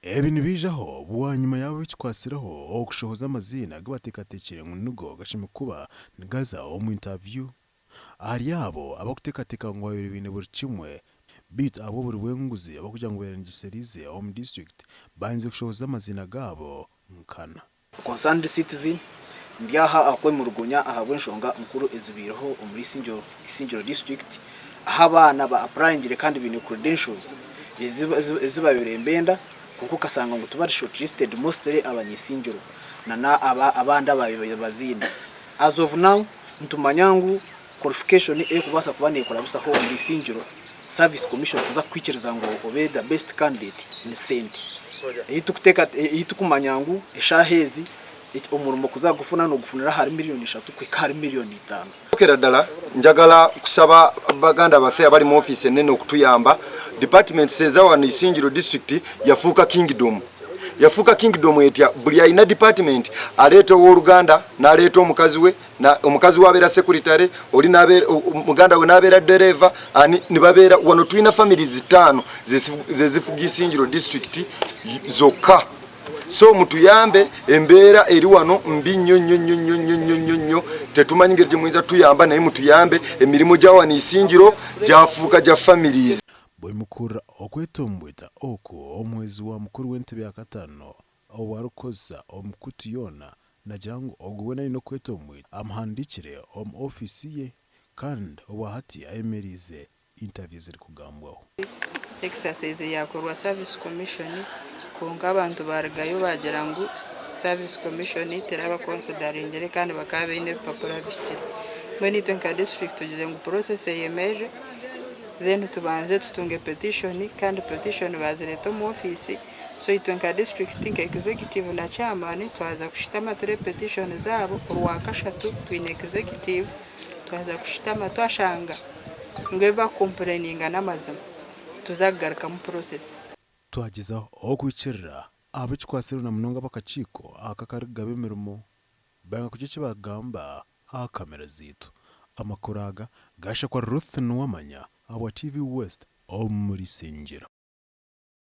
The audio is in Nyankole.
Ebi nibiijaho bwanyima y'abu ekikwatsireho okushohoza amaziina agu bateekateekire ngu nigo gashemereire kuba nigaza omu intaviyu. Ahari abo abarikuteekateeka ngu babaire baine buri kimwe beitu ahabw'oburi bw'enguzi abarikugira ngu beerengyesereize omu disiturikiti baanzire kushohoza amaziina gaabo nkana. Concerned Citizen, Ndi aha ahakwemulugunya ahabw'enshonga nkuru ezibaireho omuri Isingiro District ahu abaana ba apurayingire kandi baine credentials ezi babaire nibenda kwonka okashanga ngu tibari shortlisted mostly abany'Isingiro nana abandi ababaire baziine. As of now nitumanya ngu qualification erikubaasa kuba nekurabisaho omuri Isingiro Service Commission kuza kukwikiriza ngu obe the best candidate ni sente. Ei turikumanya ngu eshaaha ezi omurimo kuza kugufuna nogufunira ahari miriyoni ishatu kuhika ahari miriyoni itaano. Okusookera ddala njagala kusaba baganda baffe abali mu ofiisi ennene okutuyamba. Departments eza wano Isingiro district yafuuka kingdom. Yafuuka kingdom etya? Buli alina department aleeta ow'oluganda n'aleeta omukazi we, omukazi we abeera secretary, oli muganda we n'abeera ddereeva, ani nibabeera wano tulina families ttaano zezifuga Isingiro district zokka. So mutuyambe embeera eri wano mbi nnyo nnyo nnyo nnyo nnyo nnyo nnyo nnyo tetumanyi ngeri gye muyinza tuyamba naye mutuyambe emirimu gya wano Isingiro gyafuuka gya families. Bwemukurira okwetombweta oku omuhwezi wa mukuru w'entebe ya kataano obu arikukozesa omukutu yoona nagira ngu ogu weena aine okwetombweta amuhandiikire omu ofiisi ye kandi obwahati ayemereize interview ezirikugambwaho. Exercise yakorwa Service Commission kwonka abantu barugayo bagira ngu Service Commission teraba consideringire kandi bakaba baine ebipapura bihikire. Mbwenu itwe nka district tugize ngu process eyemerere then tubanze tutunge petition kandi petition bazireta omu office so itwe nka district nka executive na chairman twaza kushutama turebe petition zaabo orwakashatu twine executive Twaza kushutama twashanga ngu ebi bakukompureninga n'amazima, tuza kugarukamu process. Twagyezaho okuhikirira abu ekikwatsire na munonga ab'akakiiko aka akarikugaba emirimo banga kugira eki bagamba aha kamera zaitu. Amakuru aga gashakwa Ruth Nuwamanya ahabwa TV West omuri Isingiro.